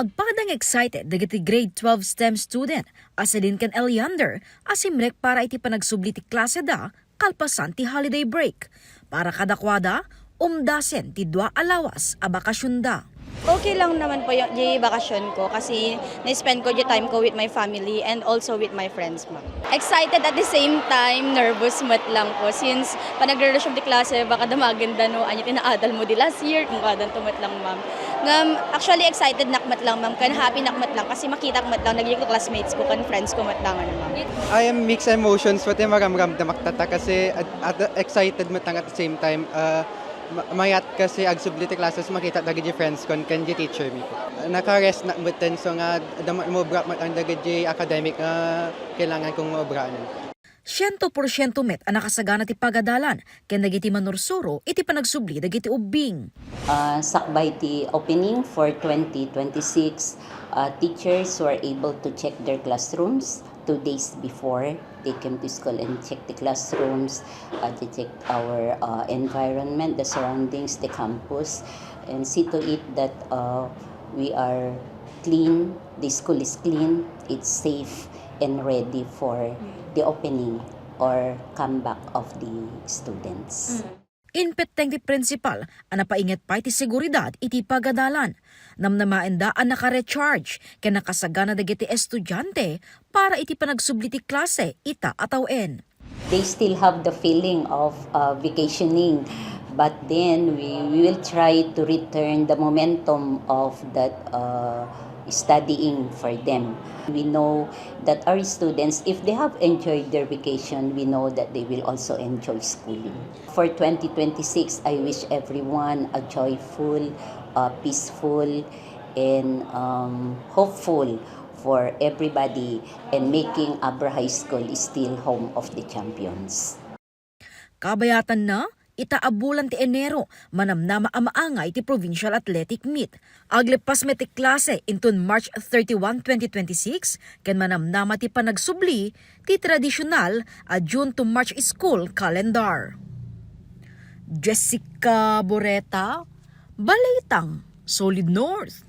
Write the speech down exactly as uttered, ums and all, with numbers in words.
Padang excited dagiti grade twelve STEM student a Celine ken Eliander a simrek para iti panagsubli ti klaseda kalpasan ti holiday break. Para kadakuada, umdasen ti dua a lawas a bakasionda. Okay lang naman po yung, di bakasyon ko kasi na-spend ko yung time ko with my family and also with my friends, ma'am. Excited at the same time, nervous met lang po since panagre-resume di klase, baka damagen da no, anya tinaadal mo di last year, kung kadan to met lang, ma'am. Ngam, actually, excited nak met lang, ma'am, kan happy nak met lang kasi makita ko met lang, naging classmates ko, kan friends ko met lang, ano, ma'am. I am mixed emotions, pati maramramdamak tata kasi at, at excited met lang at the same time, ah, ma-, mayat kasi agsubli ti classes, makita dagiti friends kon ken di teacher mi. Naka-rest nak metten, so nga, dama-, maubra met lang dagiti academic nga kailangan kong maubraan. Siento porsiento met a nakasagana ti pagadalan ken dagiti manursuro iti panagsubli dagiti ubbing. Ah, sakbay ti opening for twenty twenty-six, ah, teachers were able to check their classrooms two days before. They came to school and check the classrooms, ah, to check our, ah, environment, the surroundings, the campus, and see to it that, ah, we are clean, the school is clean, it's safe, and ready for the opening or comeback of the students. Impetteng ti principal a napainget pay ti seguridad iti pagadalan. Namnamaenda a naka-recharge ken nakasagana dagiti estudiante para iti panagsubli ti klase ita a tawen. They still have the feeling of, uh, vacationing, but then we, we will try to return the momentum of that, uh, studying for them. We know that our students, if they have enjoyed their vacation, we know that they will also enjoy schooling. For twenty twenty-six, I wish everyone a joyful, uh, peaceful, and, um, hopeful for everybody, and making Abra High School is still home of the champions. Kabayatanna, ita a bulan ti Enero, manamnama a maangay ti Provincial Athletic Meet. Aglepas met ti klase inton March thirty-one, twenty twenty-six, ken manamnama ti panagsubli ti tradisyonal a June to March school calendar. Jessica Boreta, Balitang Solid North.